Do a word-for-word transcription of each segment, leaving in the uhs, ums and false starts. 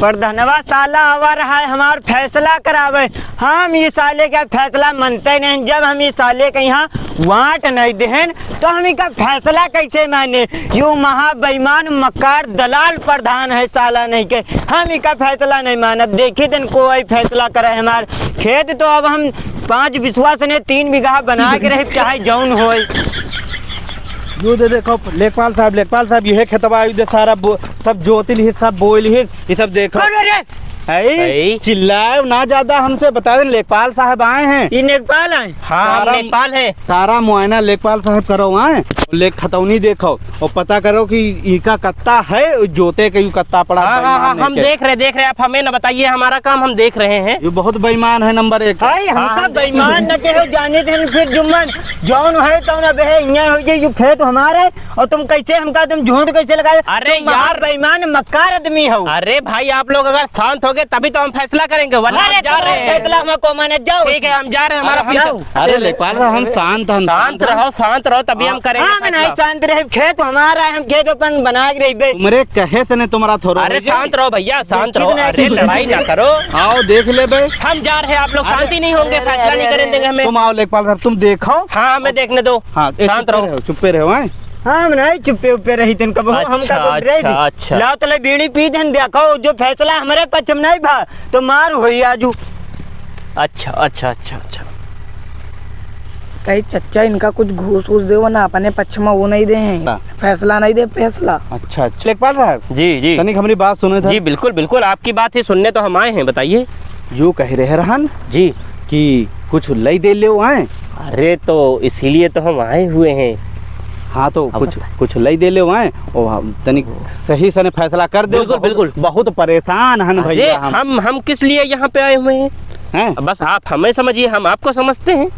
प्रधानवा साला आवा रहा है हमार फैसला करावे। हम ई साले के फैसला मनते नहीं। जब हम ई साले के यहाँ वांट नहीं देहन, तो हम इका फैसला कैसे माने? यो महा बेईमान, मक्कार, दलाल प्रधान है साला नहीं के। हम इका फैसला नहीं मानब। देखी दिन कोई फैसला करे हमार खेत। तो अब हम पाँच बिसवा से ने तीन बीघा बना के रहे, चाहे जौन होए। यो दे देखो, लेखपाल साहब, लेखपाल साहब, ये खेतवा, ये दे सारा बो-, सब जोतिल ही, सब बोइल ही, ये सब देखो। कौन है रे? है? है? चिल्लाए ना ज्यादा हमसे, बता दें, लेखपाल साहब आए हैं। ये लेखपाल आए? हाँ, हम सारा, लेखपाल हैं। सारा मुआयना लेखपाल साहब करो आए, लेख खतौनी देखो और पता करो कि इका कत्ता है, जोते के यू कत्ता पड़ा, हाँ, हाँ, बेईमान हाँ, है हम के। देख रहे, देख रहे, आप हमें ना बताइए, हमारा काम हम देख रहे हैं। ये बहुत बेईमान है, नंबर एक। भाई, हमका हाँ, हम देख बेईमान रहे न कहो, जाने थे फिर जुम्मन, जौन है तौन अब है, यहाँ हो जाए, यू खेत हमारे, और तुम कैसे हमका, तुम झूठ कैसे लगाए? अरे तुम महा यार। बेईमान मक्कार आदमी हो। अरे भाई, आप लोग अगर शांत हो गए तभी तो हम फैसला करेंगे, वरना अरे हम जा तुम्हारा रहे हैं। फैसला हम को माने, जाओ। ठीक है, हम जा रहे हैं, हमारा अरे हम फैसला। तो, अरे लेखपाल साहब, हम शांत, हम शांत शांत रहो। रहो, शांत रहो, तभी हम हाँ, करेंगे हम नहीं फैसला। शांत रहे, खेत हमारा है, हम खेत अपन बना के रहिबे। तुमरे कहे से ने तुम्हारा थोड़ा अरे हो जाए। शांत रहो भैया, शांत देखी रहो, बनाए अरे के लड़ाई ना करो। आओ देख ले बे। हम जा रहे हैं, आप लोग अरे, शांति नहीं होंगे, अरे, फैसला अरे, नहीं करने अरे, देंगे हमें। तुम आओ लेखपाल साहब, तुम देखो। हाँ, हमें देखने दो। हाँ, ए, शांत चुप्पे रहो। रहो, चुप्पे रहो, हैं? हम नहीं चुप्पे उप्पे रही, तन कबो हमका अच्छा, कुछ रही अच्छा, थी। अच्छा। लाओ तले बीड़ी पी देन, देखो, जो फैसला हमरे पक्ष में नहीं भा, तो मार होई आजू। अच्छा, अच्छा, अच्छा, अच्छा। कही, "चच्चा, इनका कुछ घूस वूस देवो ना, अपने पक्ष में वो नहीं दे हैं, हाँ। फैसला नहीं दे, फैसला।" अच्छा, अच्छा। लेखपाल साहब, जी, जी। तनिक हमरी बात सुने था। जी, बिल्कुल, बिल्कुल, आपकी बात ही सुनने तो हम आए हैं, बताइए। यूँ कह रहे रहन जी। कि कुछ लई दे ले आए। अरे, तो इसीलिए तो हम आए हुए हैं। हाँ, तो अब कुछ, बता। कुछ लई दे ले आए, और हम तनिक सही सने फैसला कर दे। बिल्कुल, बहुत, बिल्कुल। बहुत परेशान हन अरे, भैया हम। हम, हम किस लिए यहाँ पे आए हुए हैं? हैं? बस आप हमें समझिए, हम आपको समझते हैं।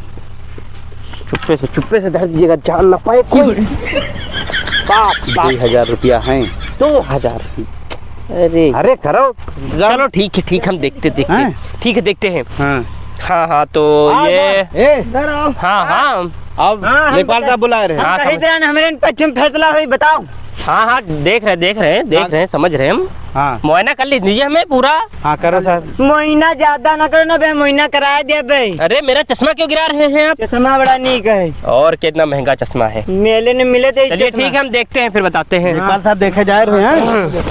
चुप्पे से, चुप्पे से धर दीजिएगा, जान ना पाए कोई। बस, बस। दो हजार रुपया हैं। दो हजार। अरे। अरे करो। चलो ठीक है, ठीक, हम देखते, देखते। हैं? ठीक है, देखते हैं। हाँ। हाँ, हाँ, तो आ ये जा। ए। इधर आओ। हाँ, हाँ। अब हाँ, हम लेखपाल बता-, साहब बुला रहे हैं। हम हाँ, कही समझ- तरह हमरे पक्ष में फैसला होई, बताओ। हाँ, हाँ, देख रहे, देख रहे हैं, देख हाँ। रहे हैं, समझ रहे हैं हम। हाँ। मुआयना कर लीजिए हमें पूरा। हाँ, करो सर। मुआयना ज्यादा ना करो ना बे, मुआयना करा दे बे। अरे, मेरा चश्मा क्यों गिरा रहे हैं आप? चश्मा बड़ा नीक है। और कितना महंगा चश्मा है। मेले ने मिले थे चलिए, चश्मा। ठीक है, हम देखते हैं, फिर बताते हैं। लेखपाल साहब देखे जा रहे हैं।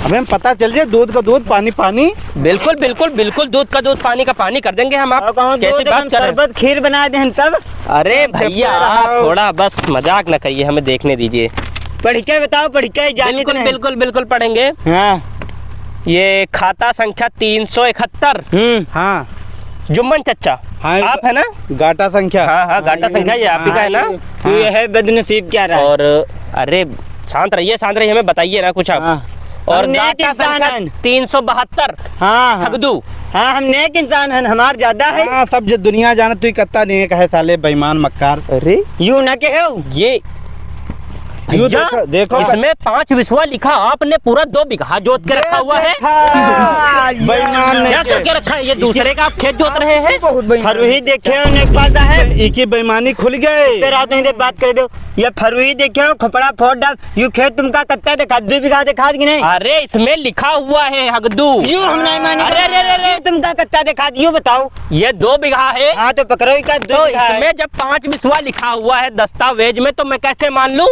अबे हम पता चल जाए, दूध का दूध, पानी पानी। बिल्कुल, बिल्कुल, बिल्कुल, दूध का दूध, पानी का पानी कर देंगे हम। आप और कहूँ कैसी दूध बात एकदम कर रहे हैं? शरबत खीर बना दे तब। अरे भैया, चुप रहो। आप थोड़ा बस मजाक ना करिए, हमें देखने दीजिए। पढ़ के बताओ, पढ़ के जाने बिल्कुल, नहीं। बिल्कुल, बिल्कुल पढ़ेंगे। हाँ। ये खाता संख्या तीन सौ इकहत्तर। हम्म। हाँ। जुम्मन चच्चा, हाँ, आप है ना? गाटा संख्या। हाँ, हाँ, गाटा हाँ, संख्या, ये आप ही का है ना? हाँ, हाँ। ये है बदनसीब क्या रहा है? और अरे, शांत रहिए, शांत रहिए, हमें बताइए ना कुछ आप। हाँ। और हम नेक गाटा इंसान संख्या हैं। तीन सौ बहत्तर, हाँ, हाँ। हगदू। हाँ, हम नेक इंसान हैं, हमार ज्यादा है। हाँ, सब जो दुनिया जानत, तू ही कत्ता नेक है, साले बेईमान मक्कार। अरे। यूं ना कहो। ये यूं भैया, देखो, देखो। इसमें पाँच बिसवा लिखा, आपने पूरा दो बीघा जोत के रखा हुआ है। देखा। बेईमान नहीं क्या के। करके रखा है? ये दूसरे का आप खेत जोत रहे हैं? बहुत बेईमान। फरुही देखे हो, नेक पालता है। इकी बेईमानी खुल गए। फिर आप नहीं दे, बात कर दो। ये फरुही देखे हो, खोपड़ा फोड़ डाल। यू खेत तुमका कत्ता देखा, दो बीघा देखा कि नहीं? अरे, इसमें लिखा हुआ है हगदू। यू हम नहीं माने। अरे, अरे, अरे, अरे। यू तुमका कत्ता देखा, यू बताओ। ये दो बीघा है। हाँ, तो पकड़ो इका दो तो बीघा है। इसमें जब पाँच बिसवा लिखा हुआ है दस्तावेज में, तो मैं कैसे मान लूं?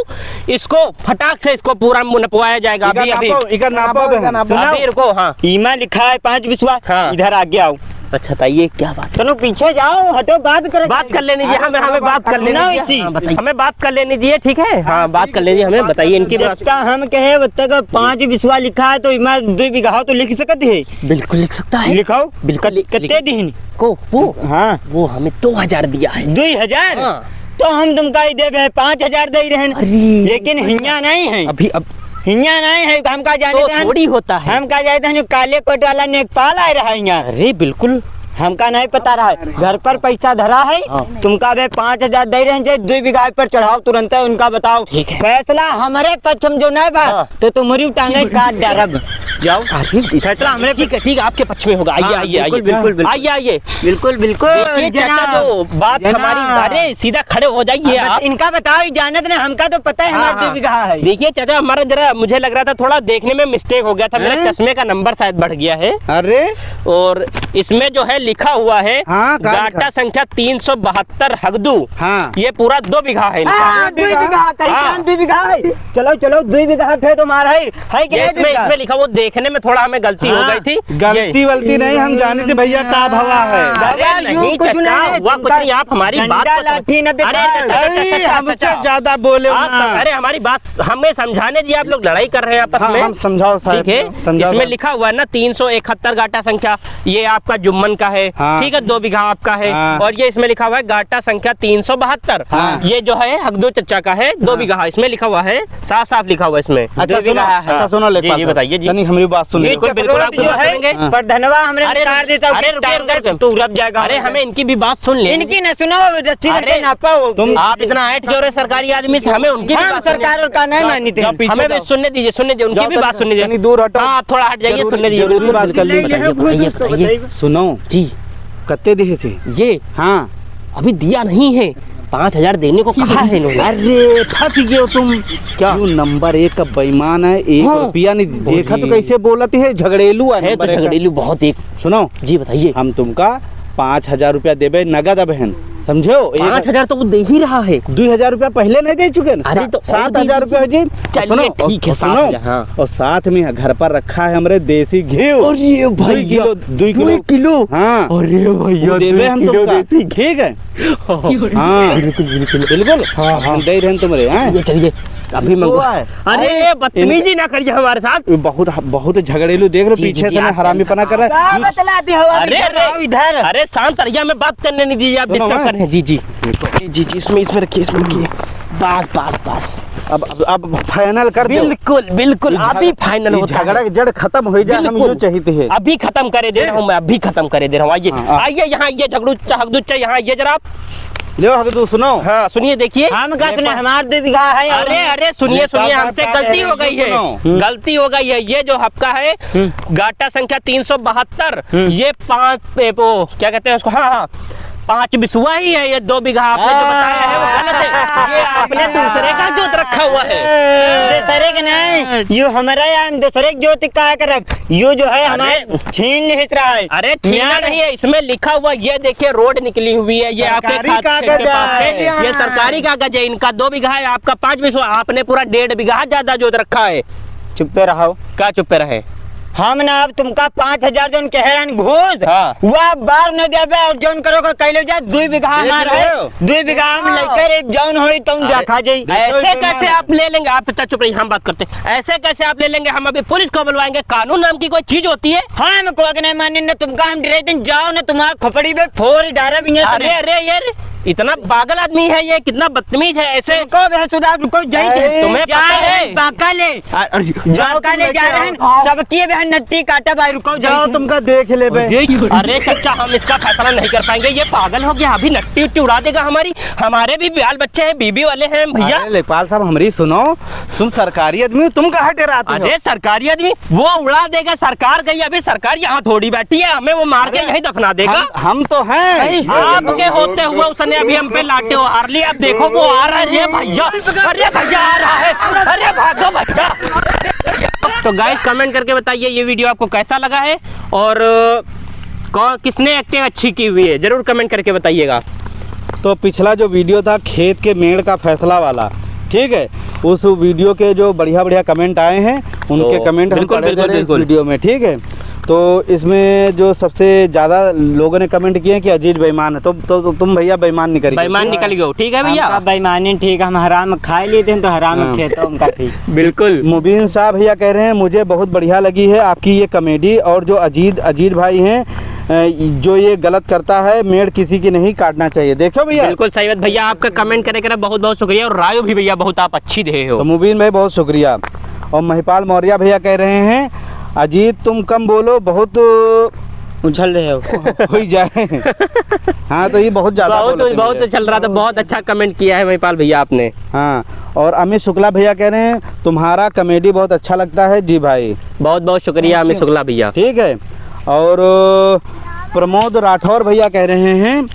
इसको फटाक से इसको पूरा नपवाया जाएगा इका अभी, अभी। नापो, इका नापो, इका नापो। सुनाओ। अभी रुको, हाँ। इमा लिखा है पाँच बिसवा, हाँ। इधर आगे आओ। अच्छा, बताइए, क्या बात है? चलो, पीछे जाओ, हटो, बात करो। बात कर लेने दीजिए, हमें, हमें बात कर लेने ना दीजिए। इसी। हाँ, बताइए। हमें बात कर लेने दीजिए, ठीक है? हाँ, बात कर लेने दीजिए, हमें बताइए इनकी बात। जितना हम कहे, उतना का पाँच बिसवा लिखा है, तो इमा दो बीघा तो लिख सकते हैं। बिल्कुल लिख सकता है। लिखाओ। बिल्कुल कत-, लिख, कत्ते लिख। दिन? को, वो? हाँ। वो हमें दो हजार दिया है। दो हजार? हाँ। तो हम तुमका ही देबे, पाँच हजार दे रहे हैं। अरे। लेकिन हियाँ नहीं है। अभी, अब हियाँ नहीं है, हम का जाने तो देन? थोड़ी होता है। हम का जाने देन, काले कोट वाला नेकपाल आए रहा हियाँ। अरे बिल्कुल। हमका नहीं पता रहा है, घर पर पैसा धरा है, हाँ। तुमका बे पाँच हजार दे रहे हैं, जे दुई बीघा पर चढ़ाओ तुरंत है, उनका बताओ। ठीक है। फैसला हमरे पक्ष में जो नहीं बा, हाँ। तो तुम्हारी टांगे काट डालब। जाओ। अरे, फैसला हमरे ठीक है, ठीक है, आपके पक्ष में होगा। आइए, हाँ, आइए, बिल्कुल, आइए। बिल्कुल, बिल्कुल। आइए, आइए। बिल्कुल, बिल्कुल। देखिए, चाचा, जना। जो बात जना। हमारी, अरे, सीधा खड़े हो जाइए अब आप। इनका बताओ, ये जानत नहीं, हमका तो पता है, हाँ, हमारे हाँ। दुई बीघा है। देखिए, चाचा, हमारा जरा, मुझे लग रहा था, थोड़ा देखने में mistake हो गया था, मेरा हैं? चश्मे का नंबर शायद बढ़ गया है। अरे। और इसमें जो है लिखा हुआ है, हाँ, का लिखा? गाटा संख्या तीन सौ बहत्तर हगदू। हाँ। ये पूरा दो बीघा है इनका। हाँ, दो बीघा, कहीं हाँ। कहाँ दो बीघा है? चलो, चलो, दो बीघा है तो मारा है, है कि ये नहीं इसमें, दो बीघा? इसमें लिखा, वो देखने में थोड़ा हमें गलती हो हाँ। गई थी। गलती ये वलती नहीं, हम जाने थे भैया का भवा है। अरे बाबा, यूं नहीं कुछ चाचा, नहीं है, हुआ कुछ तुमका नहीं, आप हमारी बात डंडा को समझ-, लाठी न अरे, दिखाओ। अरे, चाचा, चाचा, हमसे चाचा। ज्यादा बोले आप ना। सम-, अरे, हमारी बात हमें समझाने दिए, आप लोग लड़ाई कर रहे हैं आपस हाँ, में। हम समझाओ साहब, ठीक है, समझाओ इसमें साहब। लिखा हुआ है ना, तीन सौ इकहत्तर गाटा संख्या, ये आपका जुम्मन का है, हाँ। ठीक है, दो बीघा आपका है, हाँ। और ये इसमें लिखा हुआ है गाटा संख्या तीन सौ बहत्तर, हाँ। ये जो है हगदू चचा का है, दो हाँ। बीघा, इसमें लिखा हुआ है, साफ साफ लिखा हुआ है इसमें। अच्छा, दो बीघा सुनो, है। अच्छा, सुनो जी, जी, लेखपाल साहब, बताइए जी। तनी हमारी बात सुन ये लो। बिल्कुल, बिल्कुल, आप चक्रवर्ती जो बात है, सुनेंगे। पर धनवा हमरे अरे, निकाल रुकिए, देता, अरे, रुकिए, रुकिए, रुकिए। तुरप जाएगा। अरे, हमें इनकी भी बात सुन लें। इनकी न सुनो, रस्सी हाँ। रस्सी नापा हो। तुम आप इतना ऐंठ क्यों रहे सरकारी आदमी से, हमें उनकी भी हम बात सुनने सरकार और का नहीं जाओ, मानी थे। जाओ पीछे हमें भी जाओ। सुनने दीजिए, सुनने दीजिए, उनकी जाओ भी बात तक, सुनने दीजिए। तनी दूर हटो। हाँ, आप थोड़ा हट जाइए, जरूरी, सुनने दीजिए। जरूरी बात कर लीजिए। बताइए, बताइए, बताइए। सुनो। जी। कत्ते देहे से? ये? हाँ। अभी दिया नहीं है, पाँच हजार देने को कहा है इन्होंने। अरे, फंस गए हो तुम। क्या? तू नंबर एक का बेईमान है, एक हाँ। रुपया नहीं देखा तो अरे। कैसे बोलती है, झगड़ेलू है है नंबर तो एक का। झगड़ेलू बहुत एक। सुनो। जी, बताइए। हम तुमका पाँच हजार रुपया देबे नगद अबहिन, समझो? एक पाँच हजार तो वो दे ही रहा है। दुई हजार रुपया पहले नहीं दे चुके हैं? अरे सा-, तो और सात हजार दे रुपया हो जी। चलिए, सुनो, ठीक है, सुनो। सात हजार, हाँ। और साथ में घर पर रखा है हमरे देसी घी। अरे दुई भैया, किलो, दुई किलो। दुई किलो। हाँ। अरे भैया, वो देबे दुई हम किलो तुमका। देसी घी। ठीक है? हाँ। बिल्कुल, बिल्कुल। बिल्कुल? हाँ, हाँ। हम दे रहे हैं तुम्हारे, हैं? ये चलिए, अभी मंगवा। अरे, अरे, बदतमीजी ना करिए हमारे साथ। बहुत, बहुत झगड़ेलू, देख रहे हो, जी, जी, पीछे जी, से ना आप हरामीपना कर रहा है। का बतला दी हो, अभी अरे, इधर अरे, आओ, इधर। अरे, शांत रहिए, हमें बात करने नहीं दीजिए, आप सुनो, disturb मैं कर रहे हैं। जी, जी। ये, ये, ये, इसमें, इसमें रखिए, इसमें रखिए। बस, बस, बस। अब, अब, अब final कर दो। बिल्कुल, बिल्कुल, ये अभी झग-, final ये होता है। झगड़ा की जड़ खत्म हो जाए, हम बिल्कुल। यूँ चाहते हैं। अभी खत्म करे दे रहा हूँ मैं, अभी खत्म करे दे रहा हूँ। आइए, हाँ, हाँ। आइए यहाँ, ये झगड़ू, हगदू चा, यहाँ आइए जरा आप। लो, हगदू, सुनो। हाँ, सुनिए, देखिए। हम का सुने, हमार दो बीघा है। अरे, अरे, सुनिए, सुनिए, हमसे गलती हो गई है। सुनो। गलती हो गई है। ये जो आपका है, हम्म। गाटा संख्या तीन सौ बहत्तर, हम्म। ये पाँच, ए, वो, क्या कहते हैं उसको? हाँ, हाँ, पाँच बिसुआ ही है, ये दो बीघा आपने जो बताया है, वो गलत है। ये आपने दूसरे का जोत रखा हुआ है। दूसरे का नहीं, यो हमारा यहाँ दूसरे का जोत का करब। यो जो है, हमारे अरे। छीन लेत रहा है। अरे, छीना न्याय नहीं है, इसमें लिखा हुआ, ये देखिए, रोड निकली हुई है, ये आपके सरकारी खात-, कागज के पास है। है। ये सरकारी कागज है, इनका दो बीघा है, आपका पाँच बीसवा, आपने पूरा डेढ़ बीघा ज्यादा जोत रखा है। चुप्पे रहो। का चुप्पे रहे? हम ना अब तुमका पाँच हजार जौन कह रहन घूस, हाँ। वह बार न देबे और जौन करो का कैले जा, दुई बीघा हमार है, बिल्कुल। दुई बीघा हम हाँ। लेकर एक जौन होई तौन अरे, देखा जाई। ऐसे कैसे आप ले लेंगे? आप चुप रहिए, हम बात करते हैं। ऐसे कैसे आप ले लेंगे? हम अभी पुलिस को बुलवाएंगे। कानून नाम की कोई चीज होती है? हाँ, हम को अगर नहीं माने न तुमका हम डरे दिन जाओ न तुम्हार खोपड़ी में फोड़ डारा भी है अरे, तुम्हें। अरे, ये रे, इतना पागल आदमी है ये, कितना बदतमीज है ऐसे। रुको बे, सुधा, रुको, जाई अरे, दे। तुम्हें जा पता रहे है? हैं, बांका ले। अ-, अरे, जाओ बांका तुम ले, जा लेके रहे हैं। आओ। सबकी बहन नट्टी काटा भाई, रुको, जाओ, जाई दे। तुमका देख ले बे। अरे, चाचा, हम इसका फैसला नहीं कर पाएंगे, ये पागल हो गया, अभी नट्टी उट्टी उड़ा देगा हमारी। हमारे भी बाल बच्चे हैं, बीबी वाले हैं भैया। अरे लेखपाल साहब, हमरी सुनो, तुम सरकारी आदमी हो, तुम काहे डेराते हो? अरे सरकारी आदमी, वो उड़ा देगा, सरकार गई, अभी सरकार यहाँ थोड़ी बैठी है, हमें वो मार के अरे, यहीं दफना देगा। हम, हम तो हैं। नहीं, आपके होते हुए उसने अभी हम पे लाठेहार ली, आप देखो वो आ रहा है, अरे भैया, अरे भैया आ रहा है, अरे भागो भैया। तो guys, comment करके बताइए ये video आपको कैसा लगा है और कौन, किसने acting अच्छी की हुई है, जरूर comment करके बताइएगा। तो पिछला जो video था खेत के मेड़ का फैसला वाला, ठीक है, उस video के जो बढ़िया बढ़िया comment आए हैं, उनके तो comment हम बिल्कुल, पढ़े बिल्कुल, दे रहे हैं इस बिल्कुल। Video में, ठीक है। तो इसमें जो सबसे ज़्यादा लोगों ने comment किए हैं कि अजीज बेईमान है, तो, तो, तो तुम भैया बेईमान निकल गए। बेईमान निकल गए हो, ठीक है भैया। हमका बेईमानी ठीक है, हम हराम खाए लेते हैं तो हराम हाँ। खेतों का ठीक। बिल्कुल। मुबीन शाह भैया कह रहे हैं, मुझे बहुत बढ़िया लगी है आपकी ये comedy और जो अजीज, अजीज भाई हैं, अ, जो ये गलत करता है, मेड़ किसी की नहीं काटना चाहिए। देखो भैया। बिल्कुल सही बात भैया, आपका comment करे के लिए बहुत बहुत शुक्रिया और रायो भी भैया बहुत आप अच्छी दे हो। तो मुबीन भाई बहुत शुक्रिया। और महिपाल मौर्य भैया कह रहे हैं, अजीत तुम कम बोलो, बहुत उछल रहे हो। हो ही जाए। हाँ, तो ये बहुत ज्यादा बहुत, बोलते हैं बहुत भैया। उछल रहा था, बहुत अच्छा comment किया है महिपाल भैया आपने। हाँ, और अमित शुक्ला भैया कह रहे हैं, "तुम्हारा comedy बहुत अच्छा लगता है जी भाई।" बहुत बहुत शुक्रिया अमित शुक्ला भैया। ठीक है, और प्रमोद राठौर भैया कह रहे हैं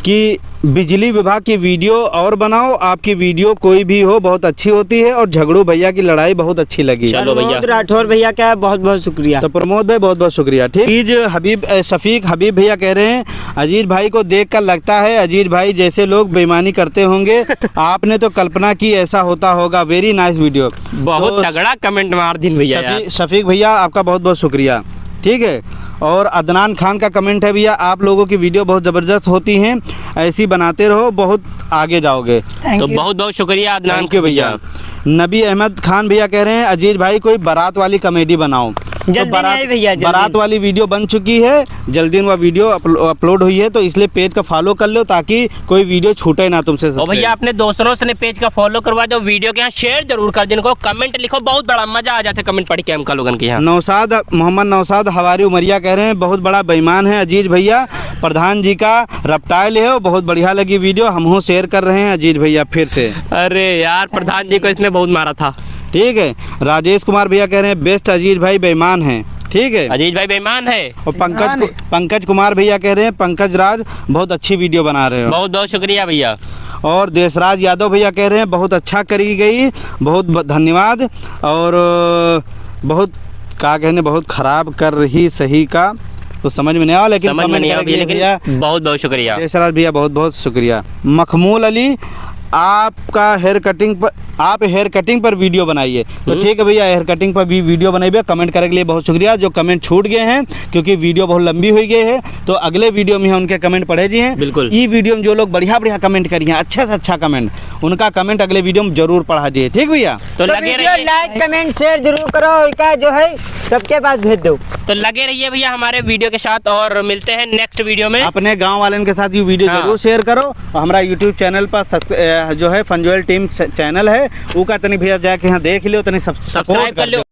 कि बिजली विभाग की video और बनाओ, आपकी video कोई भी हो बहुत अच्छी होती है, और झगड़ू भैया की लड़ाई बहुत अच्छी लगी। चलो भैया। प्रमोद राठौर भैया का बहुत बहुत शुक्रिया। तो प्रमोद भाई बहुत बहुत शुक्रिया। ठीक, अजीज हबीब, अ, शफीक हबीब भैया कह रहे हैं, "अजीज भाई को देख कर लगता है अजीज भाई जैसे लोग बेईमानी करते होंगे।" आपने तो कल्पना की ऐसा होता होगा। Very nice video। बहुत तो तगड़ा comment मार दिन भैया शफी-, यार। शफीक भैया आपका बहुत बहुत शुक्रिया। ठीक है, और अदनान खान का comment है, "भैया आप लोगों की video बहुत ज़बरदस्त होती हैं, ऐसी बनाते रहो, बहुत आगे जाओगे।" Thank तो you। बहुत बहुत शुक्रिया अदनान Thank you भैया। भैया। नबी अहमद खान भैया कह रहे हैं, "अजीज भाई कोई बारात वाली comedy बनाओ।" तो जल्दी बारात, नहीं भैया, जल्दी। बारात वाली video बन चुकी है, जल्दी वह video अपलो-, upload हुई है, तो इसलिए page का follow कर लो ताकि कोई video छूटे ना तुमसे और सबसे। भैया अपने दोस्तों से ने page का follow करवा दो, video के यहाँ share जरूर कर दो, इनको comment लिखो, बहुत बड़ा मजा आ जाता है comment पढ़ के हमका लोगन के यहाँ। नौशाद, मोहम्मद नौशाद हवारी उमरिया कह रहे हैं, "बहुत बड़ा बेईमान है अजीज भैया, प्रधान जी का reptile है, बहुत बढ़िया लगी video, हमहू share कर रहे हैं अजीज भैया फिर से।" अरे यार, प्रधान जी को इसने बहुत मारा था। ठीक है, राजेश कुमार भैया कह रहे हैं, "Best अजीज भाई बेईमान है।" ठीक है। अजीज भाई बेईमान है। और पंकज बेईमान कु-, है। पंकज कुमार भैया कह रहे हैं, "पंकज राज बहुत अच्छी video बना रहे हो।" बहुत बहुत शुक्रिया भैया। और देशराज यादव भैया कह रहे हैं, "बहुत अच्छा करी गई, बहुत ब-, धन्यवाद।" और, अ, बहुत का कहने, बहुत खराब कर रही सही का तो समझ में नहीं आवा, लेकिन समझ में comment नहीं आवा करेंगे भैया, लेकिन भैया। बहुत बहुत शुक्रिया। देशराज भैया बहुत बहुत शुक्रिया। मखमूल अली, आपका hair cutting पर, आप hair cutting पर video बनाइए। तो हम्म। ठीक है भैया, hair cutting पर भी video बनाइए। Comment करे के लिए बहुत शुक्रिया। जो comment छूट गए हैं, क्योंकि video बहुत लंबी हो गई है, तो अगले video में हम उनके comment पढ़े जी हैं। बिल्कुल। ई video में जो लोग बढ़िया बढ़िया comment करी हैं, अच्छा से अच्छा comment, उनका comment अगले video में जरूर पढ़ा जी। ठीक भैया? तो तो लगे video रहिए। Like, comment, share जरूर करो और का जो है सबके पास भेज दो। तो लगे रहिए भैया हमारे video के साथ और मिलते हैं next video में। अपने गांव वालन के साथ ये video हाँ। जरूर share करो। और हमारा YouTube channel पर सब्स-, ए, जो है फनजोयल team च-, channel है, ऊ का तनी भैया जाके यहाँ देख लियो, तनी सब्स-, subscribe support कर कर लियो।